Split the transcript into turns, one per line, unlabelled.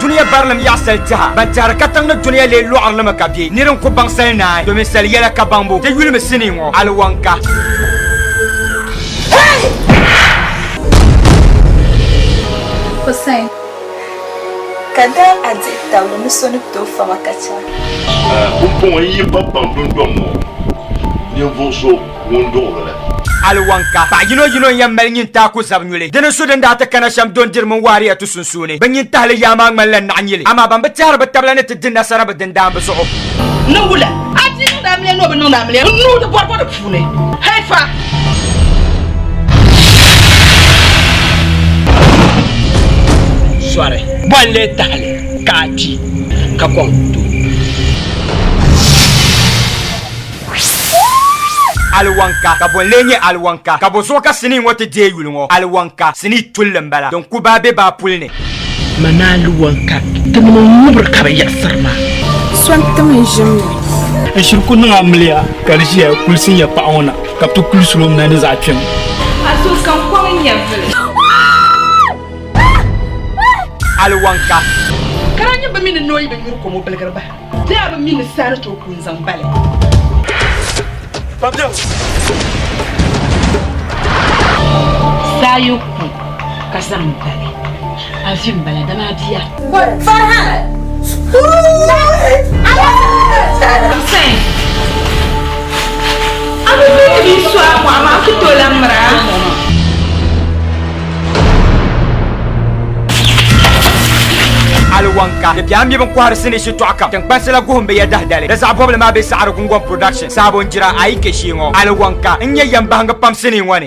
Dunia barilim yaɣisali tɛha, ban tɛhiri katiŋ ni dunia lee lɔɣiri li mi ka bɛ niri n-ku baŋ sali naai, domin sali yɛla ka baŋbu. Ti yulimi sinii ŋɔ, Aliwanka.
Hussein, Ka daa a dihi tabili ni so ni tooi fa ma ka chɛ a.
Pumpɔŋɔ yi yi pa baŋ dundɔŋ ŋɔ ninvuɣ so ŋun duɣiri li.
Aliwanka, paɣ yino yino n-yɛn mali nyintaaku zab nyuli. Di ni su din daa ti kana shɛm Dondiri mini Waariyatu sunsuuni. Bɛ nyintahili yaa maa ŋmanila naɣ nyili, amaa ban bi tɛhiri bɛ tabila ni ti di nasara bɛ dindaamba zuɣu.
Ni wula? A bia niŋdi amiliya ni o bi niŋdi amiliya? N nuu di bɔribɔ di puuni. Hey fa!
Sɔri, bɔ n-lee tahi li ka a kpi ka kɔŋ doo?
Aliwanka, ka bɔ n-lee nyɛ aliwanka? Ka bɔ zuɣu ka sinii ŋɔ ti deei yuli ŋɔ? Aliwanka, sinii tulli m-bala, din ku baai be baa puli ni.
Mani aliwanka, tinima ŋubiri ka bɛ yiɣisiri maa.
So n-tim n ʒim ni.
N shiri ku niŋ amiliya ka di ʒiya kulisi n ya paɣa ŋɔ na ka bɛ ti kulisiri o mi na ni zaɣ kpɛm.
A suhu ka n kɔŋ n nyɛvili.
Aliwanka.
Ka daa nyɛ bɛ mi ni noo yi bi nyuri kom o biligiri bahi. Bee a bi mi ni saa ni tooi ku n-zaŋ ba li?
Saa yi ku ka zaŋ ba li, a vi m-bala dama a bia.
Hussein, a bi mi ni bɛ yi su a mɔɣu maa, a ku tooi lan miri a.
Aliwanka, di bɛha mi bin kɔhiri sinii shitɔɣu kam tiŋkpansi la guhim bɛ ya dahidali. Di zaɣ bɔbili maa be Saɣiri Gungɔŋ Production, Saabo n-jira a yi kpe shee ŋɔ. Aliwanka n-nyɛ yɛmbahingi pam sinii ŋɔ ni.